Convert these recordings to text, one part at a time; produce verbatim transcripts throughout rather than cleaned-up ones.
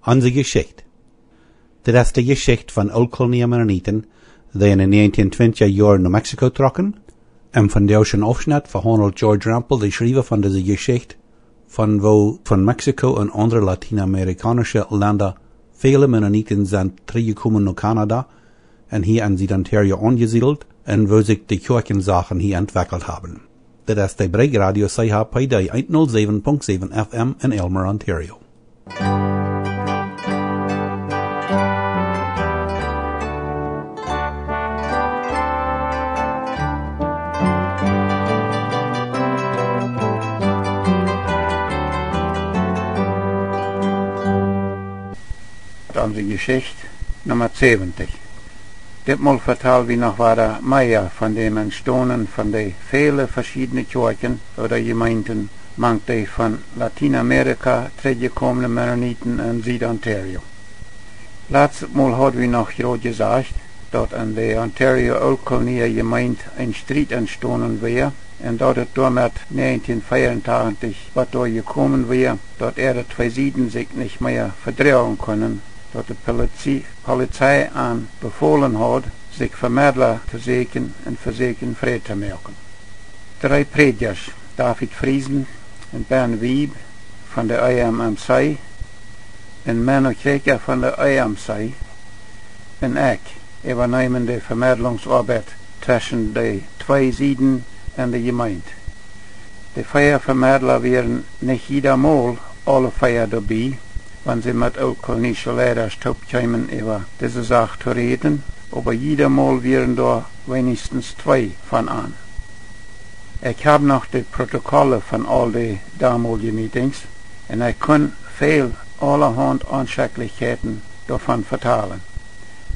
Onse Jeschicht. Dit es de Jeschicht von Ooltkolonia Mennoniten, dee en de negentien twintja Joaren no Mexiko trocken, un von disen Aufschnett vehaundelt George Rempel, de Schriewa von dise Jeschicht, von woo von Mexiko un aundre latienamerikaunische Lenda väle Mennoniten sent trigjjekomen no Kanada un hia en Sied-Ontario aunjesiedelt un woo sikj de Kjoakjensachen hia entwekjelt haben. Dit es de Brigj Radio C H P D eent null säwen Punkt säwen F M en Aylmer, Ontario. Dan de Jeschicht Numma säwentich. Ditmol vetal wie noch wada mea von däm Entstonen von de väle veschiedne Kjoakjen ooda Jemeenten mank de von Latienamerika trigjjekomne Mennoniten en Sied-Ontario. Latstet Mol haud wie noch jrod jesajcht, daut en de Ontario Ooltkolonia Jemeent een Striet entstonen wia un daut et doamet negentien veeauntachentich waut doa jekomen wia, daut äare twee Sieden sikj nich mea vedroagen kunnen, daut de Polizei, Polizei an befolen haud, sikj Vemedla to säkjen un vesieekjen Fräd to moaken. Dree Prädjasch, David Friesen un Ben Wiebe von de E M M C un Menno Kjräkja von de E M C un ekj, äwaneemen de Vemedlungsoabeit tweschen de twee Sieden en de Jemeent. De vea Vemedla wieren nich jiedatmol aule vea doabie, wan see met ooltkolonische Leidasch toopkjeemen äwa dise Sach to räden, oba jiedatmol wieren doa weinichstens twee von an. Ekj hab noch de Protokolle von aul de domolje Meetings un ekj kunn väl aulahaunt Onschekjlichkjeiten doavon vetalen,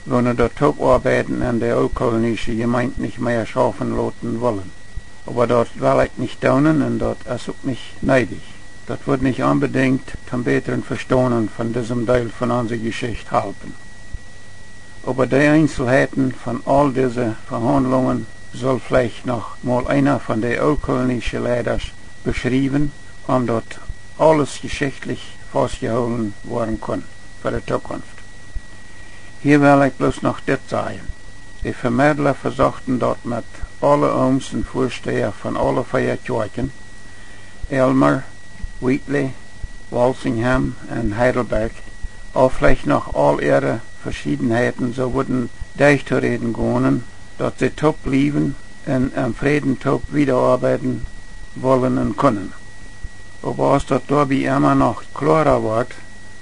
woo nu daut Toopoabeiden en de ooltkolonische Jemeent nich mea schaufen loten wullen. Oba daut well ekj nich doonen un daut es uk nich needich. Daut woat nich onbedinjt toom bätren Vestonen von disem Deel von onse Jeschicht halpen. Oba de Eenselheiten von aul dise Vehaundlungen saul veleicht noch mol eena von de ooltkolonische Leidasch beschriewen, om daut aules jeschichtlich faustjehoolen woaren kunn fa de Tookunft. Hia well ekj bloos noch dit sajen. De Vemedla vesochten daut met aule Ooms un Väasteja von aule vea Kjoakjen, Aylmer, Wheatley, Walsingham un Heidelberg, uk veleicht noch aul äare Veschiedenheiten soo wudden derchtoräden gonen, daut see toop bliewen un em Fräden toop wiedaoabeiden wullen un kunnen. Oba aus daut doabie emma noch kloara wort,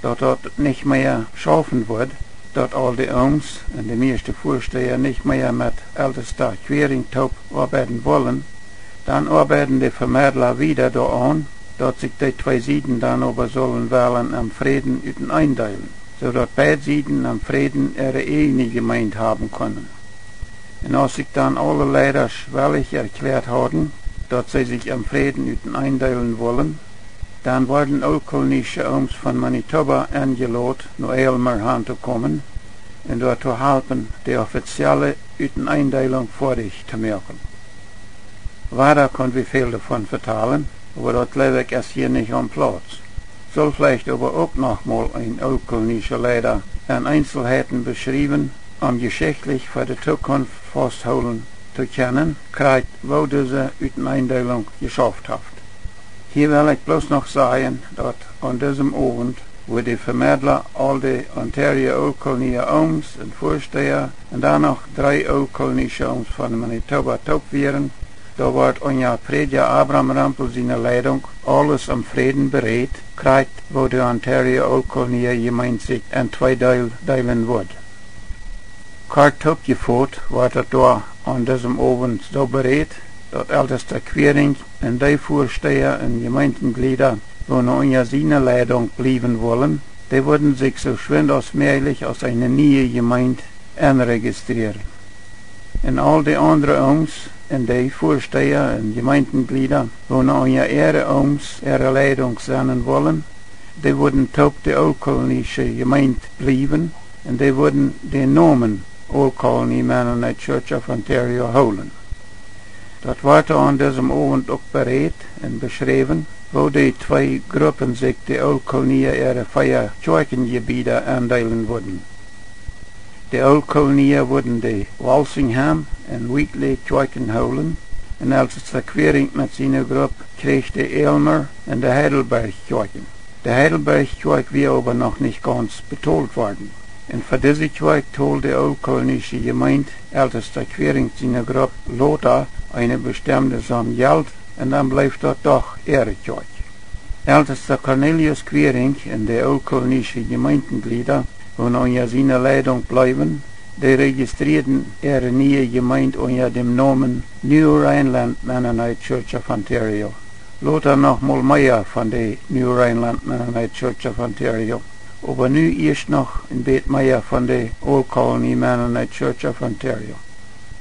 daut daut nich mea schaufen wudd, daut aul de Ooms un de mieeschte Väasteja nich mea met Eltesta Quiring toop oabeiden wullen, dan oabeiden de Vemedla wieda doaraun, daut sikj de twee Sieden dan oba sullen wellen em Fräden uteneen deelen, soo daut beid Sieden em Fräden äare ieejne Jemeent haben kunnen. Un aus sikj dan aule Leidasch wellich erkjläat hauden, daut see sikj em Fräden uteneen deelen wullen, dan worden ooltkolonische Ooms von Manitoba enjelot, no Aylmer han to komen un doa to halpen, de offizielle Uteneendeelunk foadich to moaken. Wada kunn wie väl doavon vetalen, oba daut jleew ekj es hia nich aum Plauz. Saul veleicht oba uk noch mol een ooltkolonische Leida en Eenselheiten beschriewen, om jeschichtlich fa de Tookunft fausthoolen to kjennen, krakjt woo dise Uteneendeelunk jeschauft haft. Hia well ekj bloos noch sajen, daut aun disem Owent, wua de Vemedla aul de Ontario Ooltkolonia Ooms un Väasteja un dan noch dree ooltkolonische Ooms von Manitoba toop wieren, doa wort unja Prädja Abram Rempel siene Leidunk aules em Fräden beräd, krakjt woo de Ontario Ooltkolonia Jemeent sikj en twee Deel deelen wudd. Kort toopjefot wort daut doa aun disem Owent soo beräd, daut Eltesta Quiring un dee Väasteja un Jemeentenjlieda, woo nu unja siene Leidunk bliewen wullen, dee wudden sikj soo schwind aus mäajlich aus eene niee Jemeent enrejistrieren. Un aul de aundre Ooms un dee Väasteja un Jemeentenjlieda, woo nu unja äare Ooms äare Leidunk sennen wullen, dee wudden toop de ooltkolonische Jemeent bliewen un dee wudden dän Nomen Old Colony Mennonite Church of Ontario hoolen. Daut wort aun disem Owent uk beräd un beschräwen, woo de twee Gruppen sikj de Ooltkolonia äare vea Kjoakjenjebieda aundeelen wudden. De Ooltkolonia wudden de Walsingham un Wheatley Kjoakjen hoolen, un Eltesta Quiring met siene Grupp kjrieech de Aylmer un de Heidelberg Kjoakjen. De Heidelberg Kjoakj wia oba noch nich gaunz betolt worden. Un fa dise Kjoakj told de Ooltkolonische Jemeent Eltesta Quiring siene Grupp lota eene bestemde Som Jelt, un dan bleef daut doch äare Kjoakj. Eltesta Cornelius Quiring un de Ooltkolonische Jemeentenjlieda, woone unja siene Leidunk bleewen, dee rejistrieeden äare niee Jemeent unja däm Nomen New Rhineland Mennonite Church of Ontario. Lota noch mol mea von de New Rhineland Mennonite Church of Ontario, oba nu ieescht noch een bät mea von de Old Colony Mennonite Church of Ontario.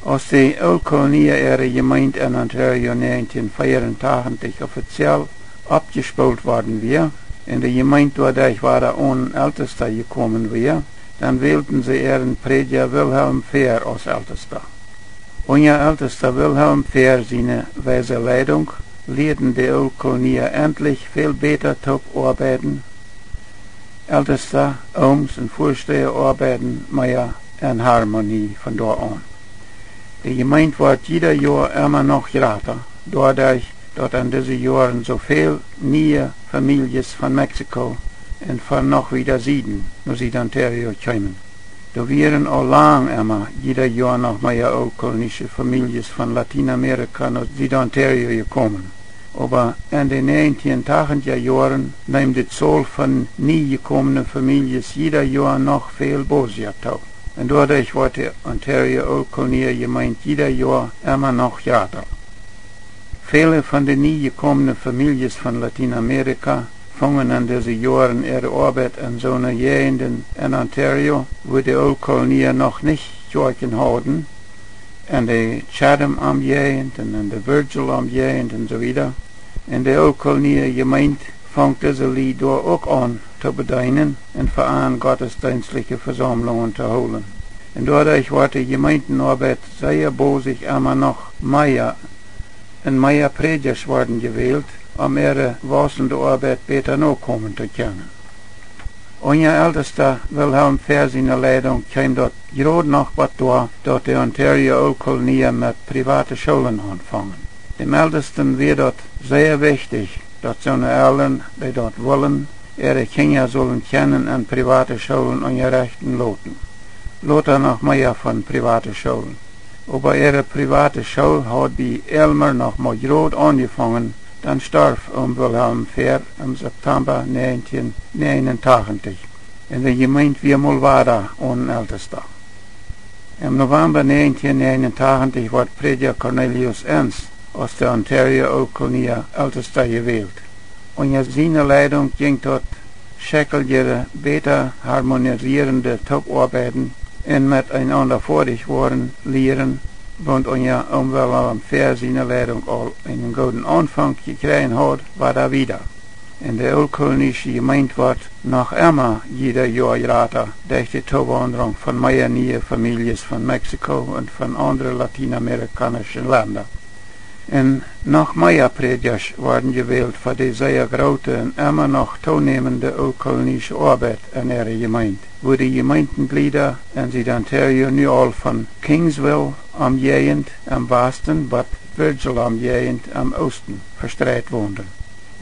Aus de Ooltkolonia äare Jemeent en Ontario näajentieen veeauntachentich offiziell oppjespoolt worden wia un de Jemeent doaderch wada onen Eltesta jekomen wia, dan wälden see äaren Prädja Wilhelm Fehr aus Eltesta. Unja Eltesta Wilhelm Fehr siene weise Leidunk lieeden de Ooltkolonia entlich väl bäta toop oabeiden. Eltesta, Ooms un Väastäja oabeiden mea en Harmonie von doa aun. De Jemeent wort jieda Joa emma noch jrata, doaderch daut en dise Joaren soo väl niee Famieljes von Mexiko un von noch wieda Sieden no Sied-Ontario kjeemen. Doa wieren aul lang emma jieda Joa noch mea ooltkolonische Famieljes von Latienamerika no Sied-Ontario jekomen. Oba en de näajentieen tachentja Joaren neem de Tol von nie jekomene Famieljes jieda Joa noch väl bosja too. Un doaderch wort de Ontario Ooltkolonia Jemeent jieda Joa emma noch jrata. Väle von de nie jekomene Famieljes von Latienamerika fungen en dise Joaren äare Oabeit en soone Jäajenden en Ontario, wua de Ooltkolonia noch nich Kjoakjen hauden, en de Chatham Omjäajent un en de Virgil Omjäajent un soo wieda. Un de Ooltkolonia Jemeent funk dise Lied doa uk aun to bedeenen un fa an gottesdeenstliche Vesaumlungen to hoolen. Un doaderch wort de Jemeentenoabeit sea bosich emma noch mea, un mea Prädjasch worden jewält, om äare wausende Oabeit bäta nokomen to kjennen. Unja Eltesta Wilhelm Fehr siene Leidunk kjeem daut jrod noch bat doa, daut de Ontario Ooltkolonia met priwate Schoolen aunfungen. Däm Eltesten wia daut sea wichtich, daut soone Elren, dee daut wullen, äare Kjinja sullen kjennen en priwate Schoolen unjarechten loten. Lota noch mea von priwate Schoolen. Oba äare priwate School haud bie Aylmer noch mau jrod aunjefungen, dan storf Oom Wilhelm Fehr em September näajentieen näajenuntachentich. Un de Jemeent wia mol wada onen Eltesta. Em November näajentieen näajenuntachentich wort Prädja Cornelius Enns aus de Ontario Ooltkolonia Eltesta jewält. Unja siene Leidunk jinkj daut schekjeljere, bäta harmonisierende Toopoabeiden un met eenaunda foadich woaren lieren, waut unja Oom Wilhelm Fehr siene Leidunk aul eenen gooden Aunfank jekjräajen haud, wada wieda. Un de Ooltkolonische Jemeent wort noch emma jieda Joa jrata derch de Toowaundrunk von mea niee Famieljes von Mexiko un von aundre latienamerikaunische Lenda. Un noch mea Prädjasch worden jewält fa de sea groote un emma noch toonämende ooltkolonische Oabeit en äare Jemeent, wua de Jemeentenjlieda en Sied-Ontario nu aul von Kingsville Omjäajent em Wasten bat Virgil Omjäajent em Oosten vestreit wonden.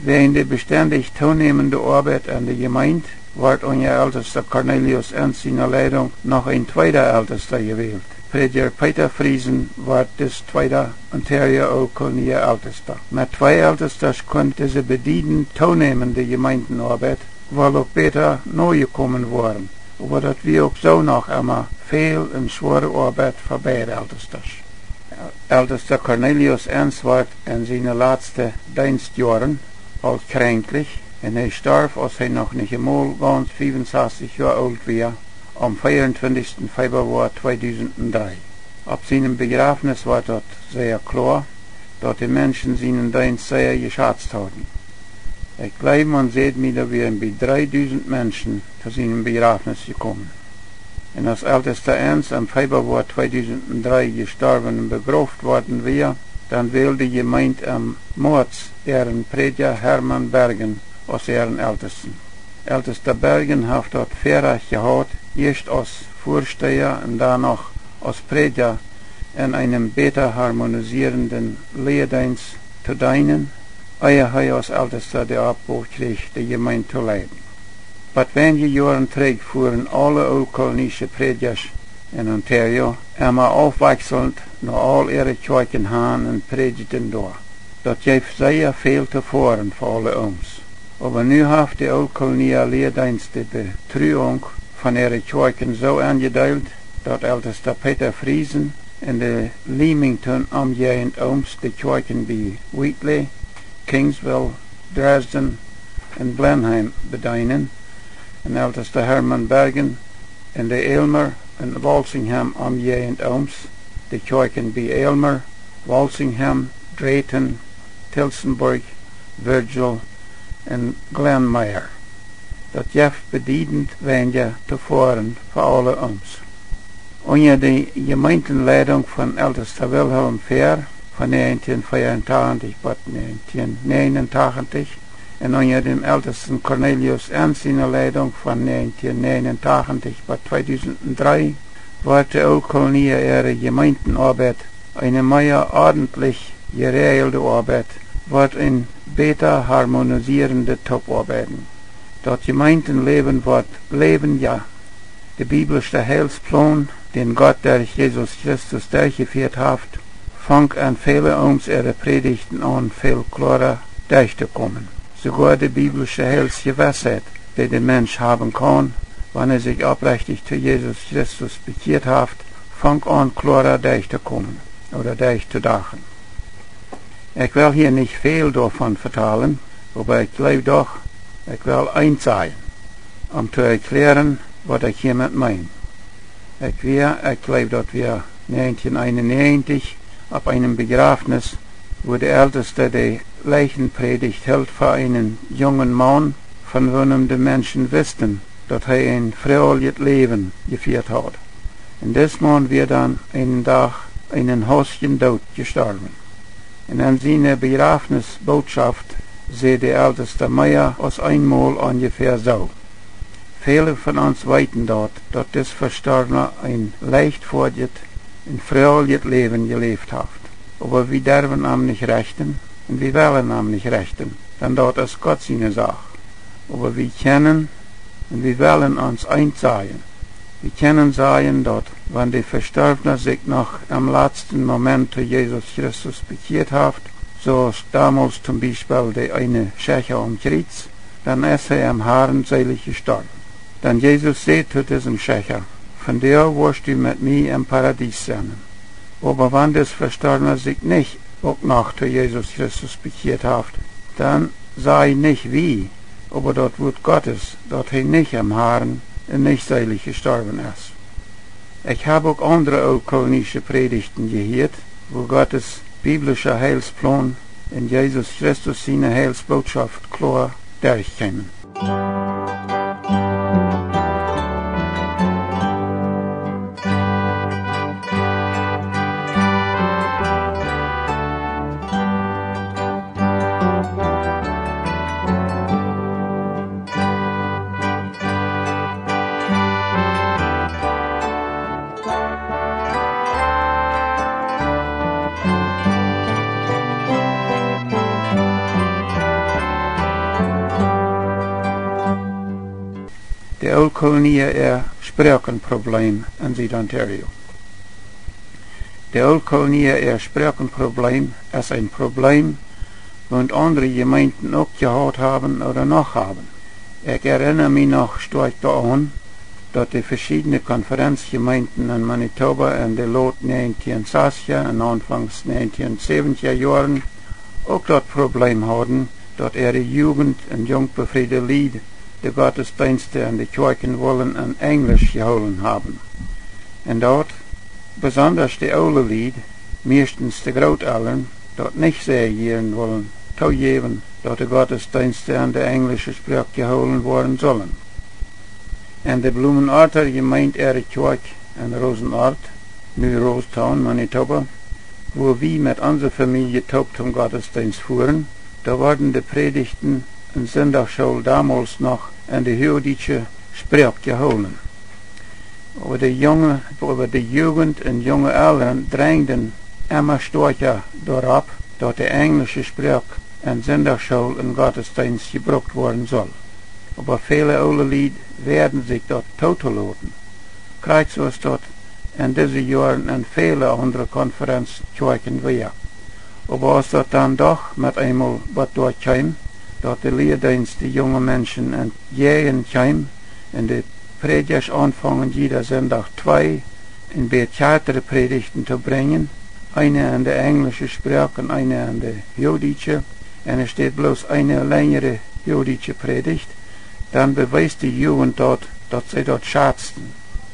Wäajen de bestendich toonämende Oabeit en de Jemeent wort unja Eltesta Cornelius Enns siene Leidunk noch een tweeda Eltesta jewält. Prädja Peter Friesen wort dis tweeda Ontario Ooltkolonia Eltesta. Met twee Eltestasch kunn dise bediedent toonämende Jemeentenoabeit woll uk bäta nojekomen woaren, oba daut wia uk soo noch emma väl un schwoare Oabeit fa beid Eltestasch. Eltesta Cornelius Enns wort en siene latste Deenstjoaren aul kjranklich un hee storf, aus hee noch nich emol gaunz fiefunsastich Joa oolt wia, aum veeauntwintichsten Februoa tweedusent un dree. Opp sienem Bejrafnis wort daut sea kloa, daut de Menschen sienen Deenst sea jeschazt hauden. Ekj jleew, maun säd mie, doa wieren bie dreedusent Menschen to sienem Bejrafnis jekomen. Un aus Eltesta Enns em Februoa tweedusent un dree jestorwen un begroft worden wia, dan wäld de Jemeent em Moaz äaren Prädja Hermann Bergen aus äaren Eltesten. Eltesta Bergen haft daut Väarajcht jehaut, ieescht aus Väasteha un dan noch aus Prädja en eenem bäta harmonisierenden Lieedeenst to deenen, ea hee aus Eltesta de Oppgow kjrieech, de Jemeent to leiden. Bot weinje Joaren trigj fuaren aule ooltkolonische Prädjasch en Ontario emma aufwakjselnd no aul äare Kjoakjen han un prädjden doa. Daut jeef sea väl to foaren fa aule Ooms. Oba nu haft de Ooltkolonia Lieedeenst de Betruunk von äare Kjoakjen soo enjedeelt, daut Eltesta Peter Friesen un de Leamington Omjäajent Ooms de Kjoakjen bie Wheatley, Kingsville, Dresden un Blenheim bedeenen, un Eltesta Hermann Bergen un de Aylmer un Walsingham Omjäajent Ooms de Kjoakjen bie Aylmer, Walsingham, Drayton, Tillsonburg, Virgil un Glenmire. Daut jeef bediedent weinja to foaren fa aule Ooms. Unja de Jemeentenleidunk von Eltesta Wilhelm Fehr von näajentieen veeauntachentich bot näajentieen näajenuntachentich un unja däm Eltesten Cornelius Enns siene Leidunk von näajentieen näajenuntachentich bot tweedusent dree wort de Ooltkolonia äare Jemeentenoabeit eene mea ordentlich jeräajelde Oabeit, wort een bäta harmonisierende Toopoabeiden. Daut Jemeentenläwen wort läwenja. De biblische Heilsplaun, dän Gott derch Jesus Christus derchjefieet haft, funk en väle Ooms äare Prädichten aun väl kloara derchtokomen. Soogoa de biblische Heilsjewissheit, dee de Mensch haben kaun, wan hee sikj opprechtich to Jesus Christus bekjieet haft, funk aun kloara derchtokomen ooda derchtodachen. Ekj well hia nich väl doavon vetalen, oba ekj jleew doch, ekj well eent sajen, om to erkjläaren, waut ekj hiamet meen. Ekj wia, ekj jleew, daut wia näajentieen eenunnäajentich opp eenem Bejrafnis, wua de Eltesta de Leichenprädicht hilt fa eenen jungen Maun, von woonem de Menschen wisten, daut hee een froalichet Läwen jefieet haud. Un dis Maun wia dan eenen Dach eenen haustjen Doot jestorwen. Un en siene Bejrafnisbootschoft säd de Eltesta mea aus eenmol onjefäa soo: Väle von ons weeten daut, daut dis Vestorwna een leichtfoadjet un froalichet Läwen jeläft haft. Oba wie derwen am nich rechten un wie wellen am nich rechten, dan daut es Gott siene Sach. Oba wie kjennen un wie wellen ons eent sajen. Wie kjennen sajen, daut wan de Vestorwna sikj noch em latsten Moment to Jesus Christus bekjieet haft, soo aus domols toom Biespel de eene Schächa aum Kjriez, dan es hee em Harn seelich jestorwen. Dan Jesus säd to disem Schächa: Vondoag woascht du met mie em Paradies sennen. Oba wan dis Vestorwna sikj nich uk noch to Jesus Christus bekjieet haft, dan saj nich wie, oba daut Wuat Gottes, daut hee nich em Harn un nich seelich jestorwen es. Ekj hab uk aundre ooltkolonische Prädichten jehieet, wua Gottes biblischa Heilsplaun un Jesus Christus siene Heilsbootschoft kloa derchkjeemen. De Ooltkolonia äa Sproakenprobleem en Sied-Ontario. De Ooltkolonia äa Sproakenprobleem es een Probleem, waut aundre Jemeenten uk jehaut haben ooda noch haben. Ekj erinna mie noch stoakj doaraun, daut de veschiedne Konferenzjemeenten en Manitoba en de lot näajentieen sastja un aunfangs näajentieen säwentja Joaren uk daut Probleem hauden, daut äare Jugent un junkbefriede Lied de Gottesdeenste en de Kjoakjen wullen en Enjlisch jehoolen haben. Un daut besondasch de oole Lied, mieeschtens de Grootelren, daut nich sea jieren wullen toojäwen, daut de Gottesdeenste en de enjlische Sproak jehoolen woaren sullen. En de Blumenorta Jemeent äare Kjoakj en Rosenort, nu Rosetown, Manitoba, wua wie met onse Famielje toop toom Gottesdeenst fuaren, doa worden de Prädichten en Sindachschool domols noch en de huachdietsche Sproak jehoolen. Oba de junge, oba de Jugend un junge Elren drenjden emma stoakja doaropp, daut de enjlische Sproak en Sindachschool un Gottesdeenst jebrukt woaren sull. Oba väle oole Lied wäaden sikj daut tootoloten. Krakjt soo aus daut en dise Joaren en väle aundre Konferenzkjoakjen wia. Oba aus daut dan doch met eemol waut doa kjeem, daut de Lieedeenst de junge Menschen entjäajen kjeem, un de Prädjasch aunfungen jieda Sindach twee un bät kjartre Prädichten to brinjen, eene en de enjlische Sproak un eene en de huachdietsche, un et steit bloos eene lenjre huachdietsche Prädicht, dan bewees de Jugend daut, daut see daut schatzten.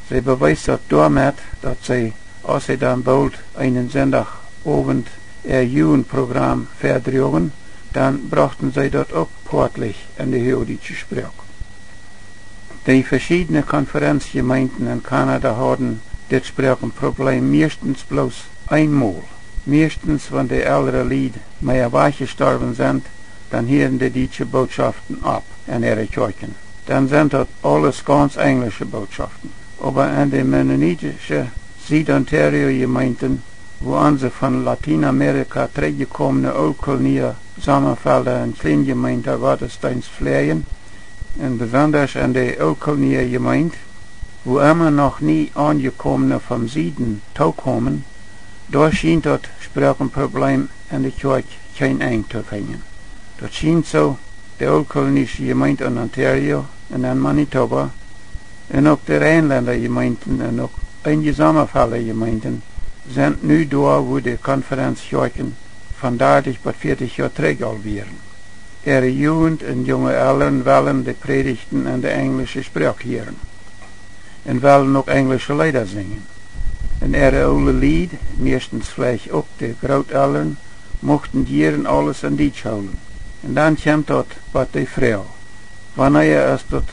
See bewees daut doamet, daut see, aus see dan boolt eenen Sindachowent äa Jugendprogram väadroagen, dan brochten see daut uk poatlich en de huachdietsche Sproak. De veschiedne Konferenzjemeenten en Kanada hauden dit Sproakenprobleem mieeschtens bloos eenmol. Mieeschtens, wan de elre Lied mea wajchjestorwen sent, dan hieden de dietsche Bootschoften opp en äare Kjoakjen. Dan sent daut aules gaunz enjlische Bootschoften. Oba en de mennonitische Sied-Ontario-Jemeenten, wua onse von Latienamerika trigjjekomne Ooltkolonia Sommafelda un Kjleenjemeenta Gottesdeenst fläajen, un besondasch en de Ooltkolonia Jemeent, wua emma noch nie Aunjekomne vom Sieden tookomen, doa schient daut Sproakenprobleem en de Kjoakj kjeen Enj to finjen. Daut schient soo, de Ooltkoloniesche Jemeent en Ontario un en Manitoba, un uk de Reinlenda Jemeenten un uk eenje Sommafelda Jemeenten sent nu doa, wua de Konferenzkjoakjen von dartich bat vieetich Joa trigj aul wieren. Äare Jugend un junge Elren wellen de Prädichten en de enjlische Sproak hieren un wellen uk enjlische Leeda sinjen. Un äare oole Lied, mieeschtens veleicht uk de Grootelren, muchten jieren aules en Dietsch hoolen. Un dan kjemt daut bat de Froag: Wanea es daut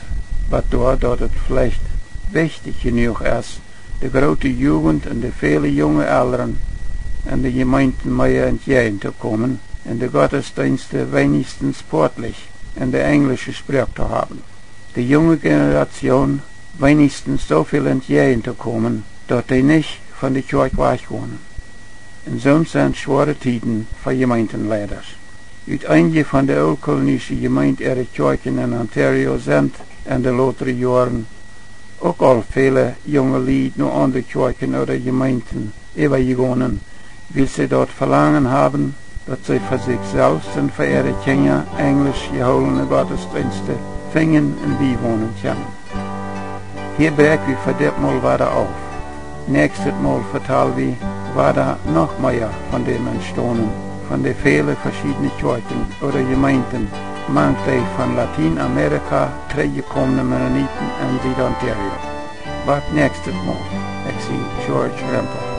bat doa, daut et veleicht wichtich jenuach es, de groote Jugend un de väle junge Elren en de Jemeenten mea entjäajen to komen un de Gottesdeenste weenichstens poatlich en de enjlische Sproak to haben, de junge Generation weenichstens soo väl entjäajen to komen, daut dee nich von de Kjoakj wajch gonen? Un soont sent schwoare Tieden fa Jemeentenleidasch. Ut eenje von de Ooltkoloniesche Jemeent äare Kjoakjen en Ontario sent en de lotre Joaren uk aul väle junge Lied no aundre Kjoakjen ooda Jemeenten äwajegonen, wiels see daut Velangen haben, daut see fa sikj selfst un fa äare Kjinja enjlisch jehoolne Gottesdeenste finjen un biewonen kjennen. Hia bräakj wie fa dit Mol wada auf. Näakjstet Mol vetal wie wada noch mea von däm Entstonen von de väle veschiedne Kjoakjen ooda Jemeenten mank de von Latienamerika trigjjekomne Mennoniten en Sied-Ontario. Bat näakjstet Mol, ekj sie George Rempel.